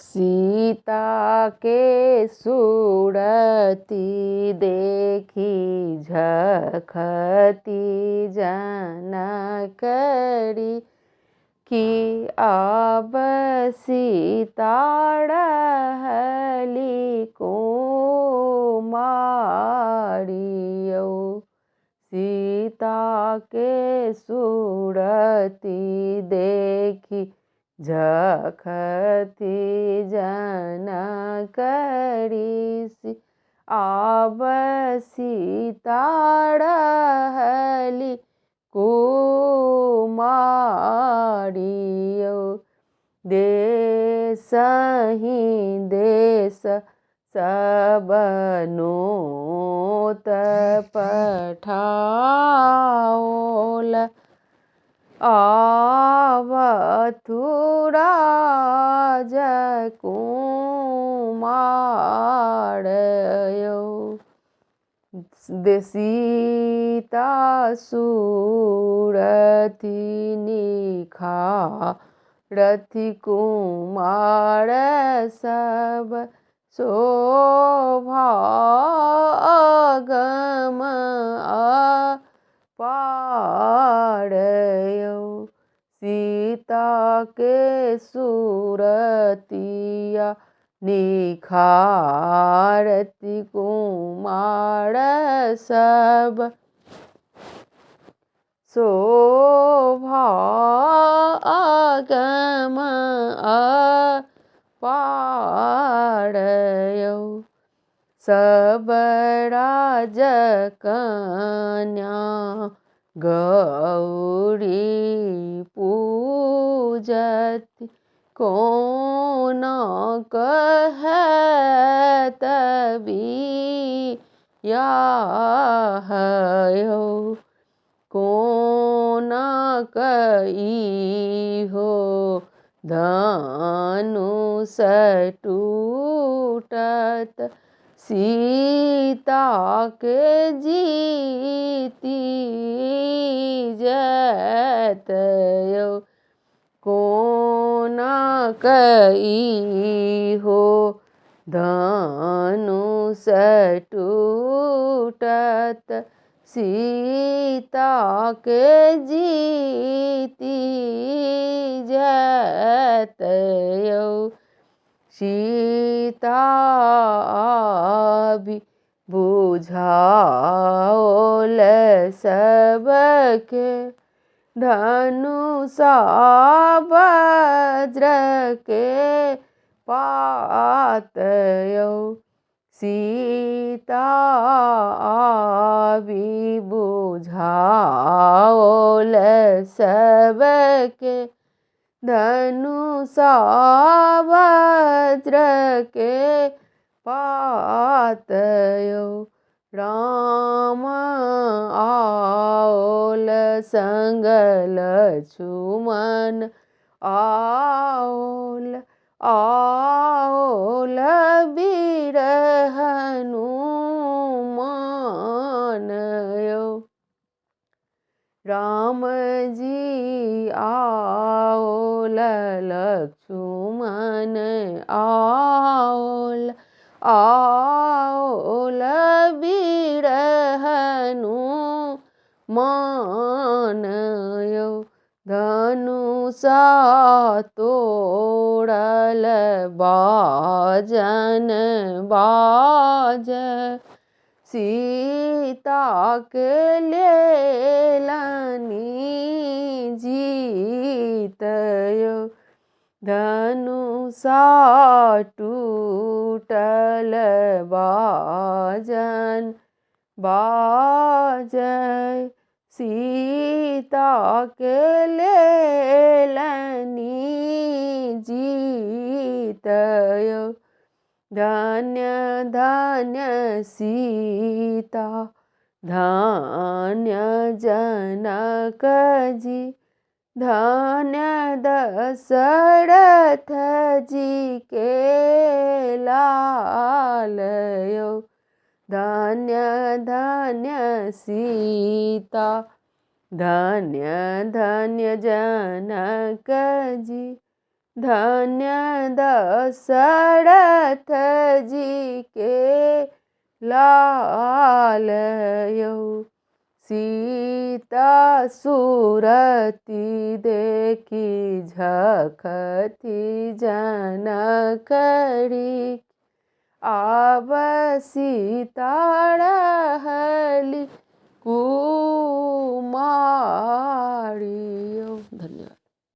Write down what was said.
सीता के सूरति देखी झखती जनकरी कि अब सीता रहली कुमारियौ। सीता के सूरति देखी झखती जनकरी आब सीता रहली कुमारियौ। देसहि देश सब नोत पठाओल आवथु राजकुमार यौ। सीता सूरति निखारथि कुमार सब शोभा अगम अपार यौ। सीता के सूरतिया निखारति कुमार सब शोभा अगम अपार यौ। सब राजकन्या गौरी पूजति कोना कहत बियाह यौ। कोना कई हो धनुष टूटत सीता के जीती जैत यौ। कोना कई हो धनुष टूटत सीता के जीती जैत यौ। सीता आबि बुझाओल सबके धनुषा वज्र के पात यौ। सीता आबि बुझाओल सबके धनुषा वज्र के पात यौ। राम आओल संग लछुमन आओल आओल वीर हनुमान यौ। राम जी आओल लक्ष्मण आओल आओल वीर हनुमान यौ। धनुषा तोड़ल बाजन बाज सीता के लेलनि जीत यौ। धनुषा टूटल बाजन बाजय सीता के लेलनि जीत यौ। धन्य धन्य सीता धन्य जनक जी धन्य दशरथ जी के लाल यौ। धन्य धन्य सीता धन्य धन्य जनक जी धन्य दशरथ जी के लाल यौ। सीता सुरति देखी झखथि जनक री, आब सीता रहली।